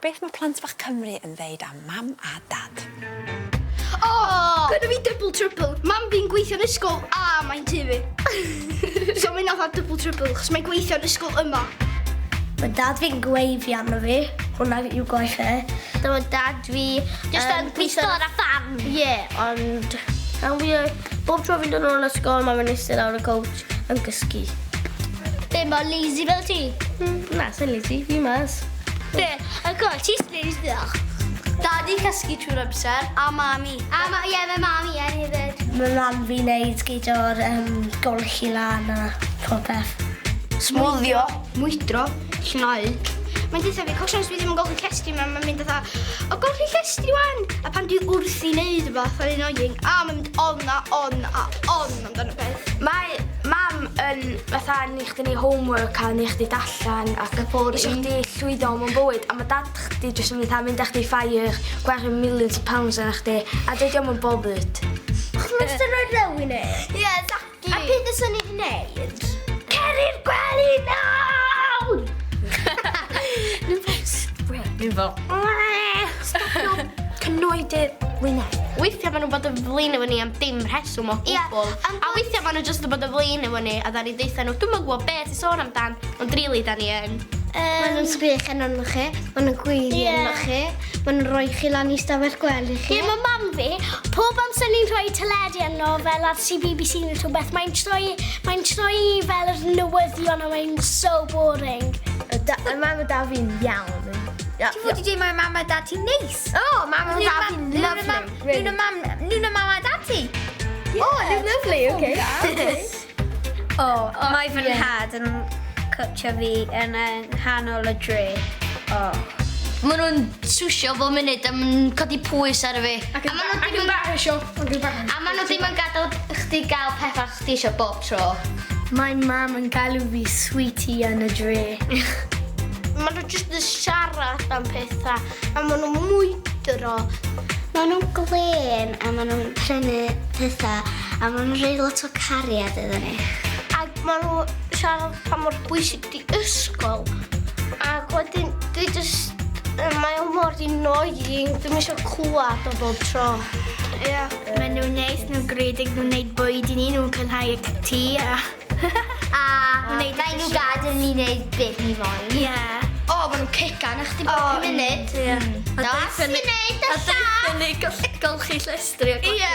Beth mae plant bach Cymru yn ddeud am mam a dad? O! Oh, Gynna fi double trouble. Mam fi'n gweithio yn ysgol a mae'n tŷ fi. So mae'n fatha double trouble, chos mae'n gweithio yn ysgol yma. Mae dad fi'n gweiddi arno fi. Hwnna yw gwaith e. Dyma dad fi Just yn gweithio ar y ffarm. Ie, ond am fi, bob tro fi'n dod nôl ysgol, mae fe'n eistedd lawr y couch yn gysgu. Be, mor lazy fel ti? Na, sy'n lazy, fi mas. Be, of course, ti'n lazy though. Daddy cysgu trwy'r amser, a mami. A ma, ie, mae mami yn hefyd. Mae mam fi'n neud gyda'r golchi lan a popeth. Smwddio. Mwydro. Llnau. Mae'n deutha fi, cos os dwi ddim yn golchi llestri, mae'n mynd fatha, "O, golchi llestri wan!" A pan dwi wrth i neud rhywbeth ar annoying, a mae'n mynd on a on a on amdano peth. Mae mam yn fatha neu chdi neud homework a neu chdi darllen ac isio chdi llwyddo mewn bywyd, a mae dad chdi jyst yn fatha mynd â chdi ffair, gwario millions of pounds arna chdi, a dydy o'm yn bothered. Chos ti'n rhoi rewyn e? Yeah, exactly. A beth ys ni wedi wneud? Cer i'r gwely nawr! Dwi'n fel, Stopio cnoi dy wyneb. Weithiau maen nhw'n bod yn flin efo ni am dim rheswm o gwbl. A weithiau maen nhw jyst yn bod yn flin efo ni a da ni'n deutha nhw, "Dwi'm yn gwybod beth ti'n sôn amdan," ond rili da ni yn. Maen nhw'n sgrechian arno chi, maen nhw'n gweiddi arno chi, maen nhw'n rhoi chi lan i stafell gwely chi. Ie, mae mam fi, pob amser ni'n rhoi teledu arno fel ar CBBC neu rhywbeth, mae'n troi fel yr newyddion a mae'n so boring. Y mam a dad fi'n iawn. Ti fod i dweud mae mam a dad ti'n neis? O, mam a dad fi'n lovely. Nhw'n y mam a dad ti? Oh, nhw'n lovely, okay. O, mae fy nhad yn cwtio fi yn y nghanol y dre. O. Maen nhw'n swsio bob munud a maen nhw'n codi pwys ar y fi. A maen nhw ddim yn. A maen nhw ddim yn gadael chdi gael pethau chdi eisiau bob tro. Mae mam yn galw fi sweetie yn y dre. Maen nhw jyst yn siarad am pethau, a maen nhw'n mwydro. Maen nhw'n glên a maen nhw'n prynu pethau a maen nhw'n rhoi lot o cariad iddyn ni. Ac maen nhw siarad pa mor bwysig di ysgol. Ac wedyn, dwi just. Mae o mor annoying, dwi'n eisiau clywed o bob tro. Ie. Yeah. Maen nhw'n neis, nhw'n greedig, nhw'n neud bwyd i ni, nhw'n cynhau tŷ a A mae nhw gadael ni wneud beth ni moyn. Ie. O, maen nhw'n cegan a chdi bob munud. Ie. Na, sy'n neud y lla. ni golchi llestri a Ie.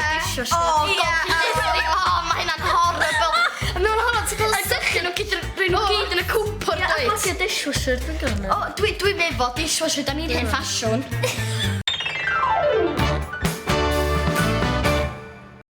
O, golchi llestri. O, mae hynna'n horrible. A mewn hwnna, ti'n cael sychu nhw gyd, rhoi nhw gyd yn y cwpwrdd, Ie, a dwyt? gwagio dishwasher, dwi'n gwybod. O, dwi efo dishwasher, da ni'n hen ffasiwn.